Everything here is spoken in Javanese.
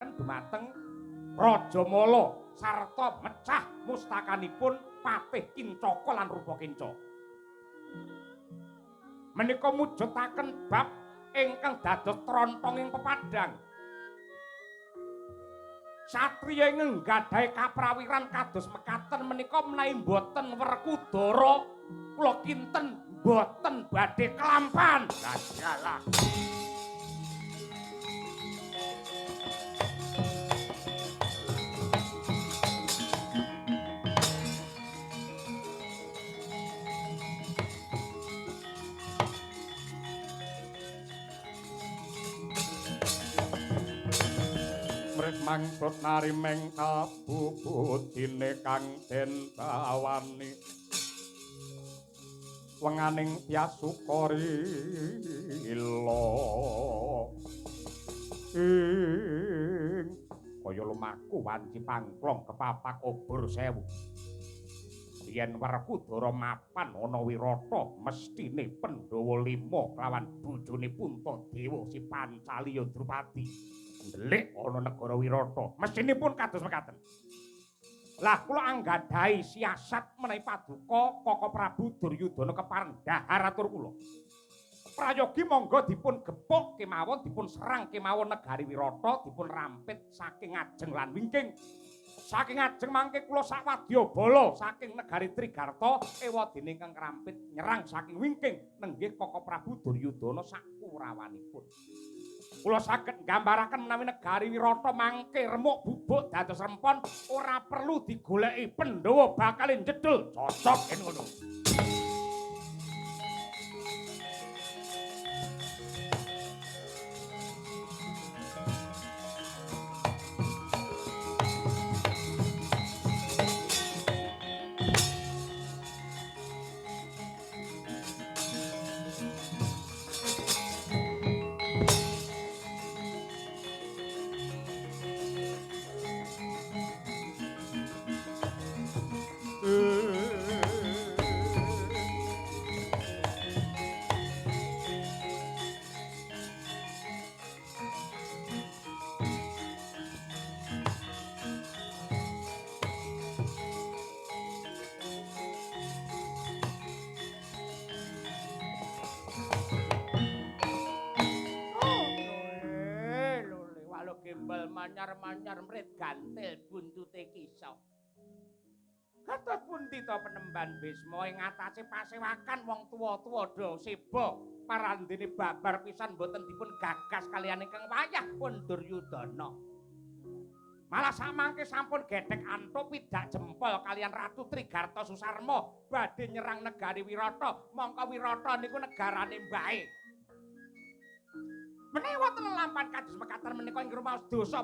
Dumateng Raja Mala sarta mecah mustakanipun Patih Kincaka lan Rupa Kenca. Menika mujudaken bab ingkang dados trontonging pepadang. Satriya ingkang nggadahi kaprawiran kados mekaten menika menawi boten Werkudara kula kinten boten badhe kelampan. Lah iyalah. Mangsut narimeng kabubudine kang den bawani wenganing tyas sukarila ing kaya lumaku wanci pangklong kepapak obor sewu. Yen Werkudara mapan ana Wirata mestine Pandhawa lima kelawan bojone Puntadewa si Pancali ya Drupadi ndelik ana negara Wirata mestinipun kados mekaten. Lah kula anggadhahi siasat menawi paduka Kaka Prabu Duryudana kepareng dhahar atur kula. Prayogi monggo dipun gepuk kemawon, dipun serang kemawon negari Wirata, dipun rampit saking ngajeng lan wingking. Saking ngajeng mangke kula sawadya bala saking negari Trigarta ewadene ingkang krampit nyerang saking wingking nenggih Kaka Prabu Duryudana sakurawanipun. Kula saged nggambaraken menawi negari Wirata mangke remuk bubuk dados rempon ora perlu digoleki Pandhawa bakal njedhul. Cocok yen ngono. Manyar-manyar mrit gantil buntute kisah. Kados pundi to penemban Bisma ing atase pasewakan wong tuwa-tuwa do seba parandene babar pisan boten dipun gagas kaliyan ingkang wayah pun Duryudana. Malah samangke sampun gedhek antuk pidak jempol kaliyan Ratu Trigarta Susarma badhe nyerang negari Wirata. Mongko Wirata niku negarane mbahe. Menawi wonten lelampahan kados mekaten menika ing rumaos dosa.